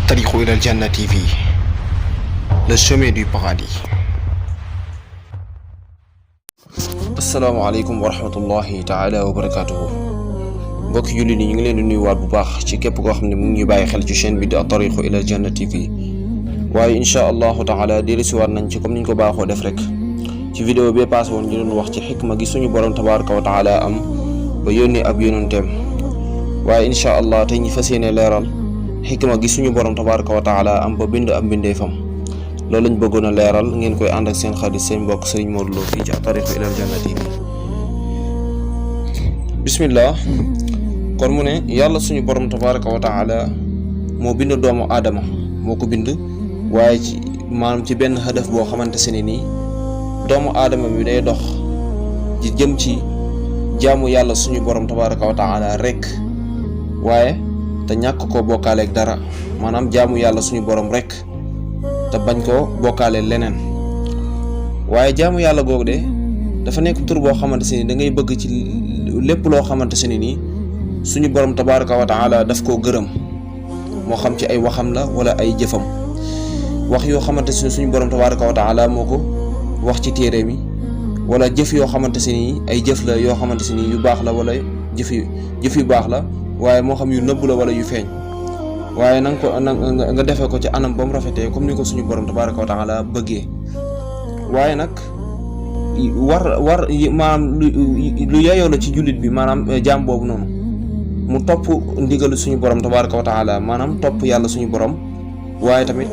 الطريق إلى الجنة TV, le chemin du paradis. asalaamaaleykum wa rahmatullahi taala wa barakatuhu. mbokki jullit yi ñu ngi leen di nuyuwaat bu baax ci képp koo xam ne mu ngi ñuy bàyyi xel ci chaîne bi di at-tariq ila al-janna TV. waaye incha allahu taala dellusiwaat nañ ci comme niñ ko baaxoo def rek ci vidéo bee paase woon ñu doon wax ci xikma gi suñu borom tabaraka wa taala am ba yónni ab yonenteem. waaye incha allah tey ñu fas yéene leeral xikma gi suñu borom tabaraka wa taala am ba bind ab mbindeefam. loolu lañ bëggoon a leeral, ngeen koy ànd ak seen xarit seen mbokk Serigne Modou Lo fii ci at-tariq ila al-janna TV. bismillah. kon mu ne yàlla suñu borom tabaraka wa taala moo bind doomu aadama, moo ko bind waaye ci maanaam ci benn hadaf boo xamante se ne nii doomu aadama bi day dox ci jëm ci jaamu yàlla suñu borom tabaraka wa taala rek, waaye te ñàkk koo bokkaaleeg dara, maanaam jaamu yàlla suñu borom rek te bañ koo bokkaaleel leneen. waaye jaamu yàlla googu de dafa nekk tur boo xamante se ni da ngay bëgg ci lépp loo xamante se ni nii suñu borom tabaraka wa taala daf koo gërëm, moo xam ci ay waxam la wala ay jëfam. wax yoo xamante ne suñu borom tabaraka wa taala moo ko wax ci téere mi, wala jëf yoo xamante ne nii ay jëf la yoo xamante ne nii yu baax la wala jëf yu baax la, waaye moo xam yu nëbb la wala yu feeñ. waaye na nga defee ko ci anam ba mu rafetee comme ni ko suñu borom tabaraka wa taala bëggee. waaye nag war maanaam lu yeyoo la ci jullit bi, maanaam jaam boobu noonu mu topp ndigalu suñu borom tabaraka wa taala, maanaam topp yàlla suñu borom, waaye tamit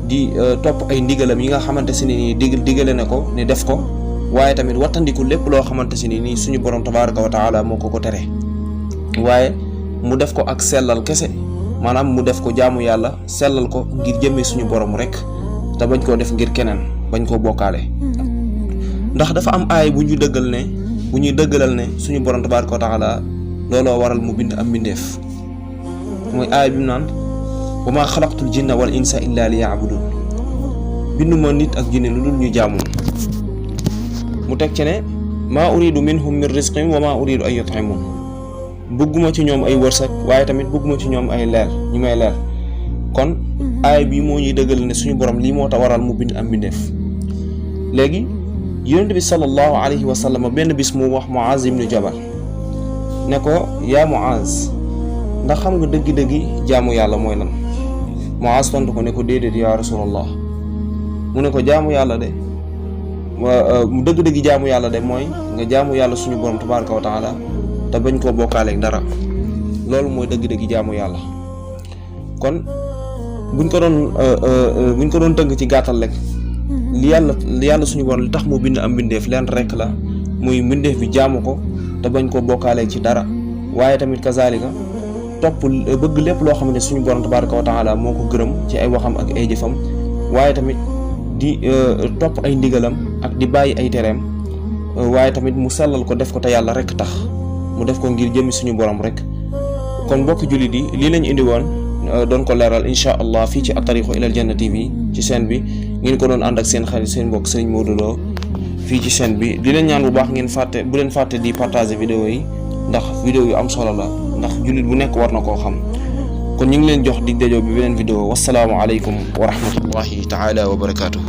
di topp ay ndigalam yi nga xamante si ni digale na ko ne def ko, waaye tamit wattandiku lépp loo xamante si ni suñu borom tabaraka wa taala moo ko tere. waaye mu def ko ak sellal kese, maanaam mu def ko jaamu yàlla sellal ko ngir jëmee suñu borom rek te bañ koo def ngir keneen, bañ koo bokkaale. ndax dafa am aay bu ñuy dëggalal ne suñu borom tabaraka wa taala looloo waral mu bind am mbindeef. mooy aay bi mu naan wa maa xalaqtul jinna wal insa illa li yaabudun, bindu ma nit ak jinne lu dul ñu jaamu. mu teg ci ne maa uridu minhum min rizqin wa maa uridu an yut'imun, bëgguma ci ñoom ay wërsëg, waaye tamit bëgguma ci ñoom ay leer ñu may leer. kon aay bi moo ñuy dëggal ne suñu borom lii moo tax waral mu bind am mbindeef. léegi yonent bi sallallahu alayhi wa sallam benn bis mu wax Muaz ibnu Jabal ne ko yaa Muaz, ndax xam nga dëggi-dëggi jaamu yàlla mooy lan? Muaz tontu ko ne ko déedéet yaa rasulallah. mu ne ko jaamu yàlla de dëgg-dëggi jaamu yàlla de mooy nga jaamu yàlla suñu borom tabaraka wa taala te bañ koo bokkaaleeg dara. loolu mooy dëgg-dëggi jaamu yàlla. kon buñ ko doon tënk ci gàttal rek, li yàlla suñu borom li tax mu bind am mbindeef leen rek la, muy mbindeef bi jaamu ko te bañ koo bokkaaleeg ci dara. waaye tamit kazalika topp bëgg lépp loo xam ne suñu borom tabaraka wa taala moo ko gërëm ci ay waxam ak ay jëfam, waaye tamit di topp ay ndigalam ak di bàyyi ay tereem. waaye tamit mu sellal ko, def ko te yàlla rek tax, mu def ko ngir jëmi suñu borom rek. kon mbokki jullit yi lii lañ indi woon doon ko leeral incha allah fii ci at-tariq ila al-janna TV ci chaîne bi. ngeen ko doon ànd ak seen xarit seen mbokk Serigne Modou Lo fii ci chaîne bi. di leen ñaan bu baax bu leen fàtte di partager vidéo yi, ndax vidéo yu am solo la, ndax jullit bu nekk war na koo xam. kon ñu ngi leen jox dig dajo bi beneen vidéo. wasalaamu aleykum wa rahmatullahi taala wa barakatuhu.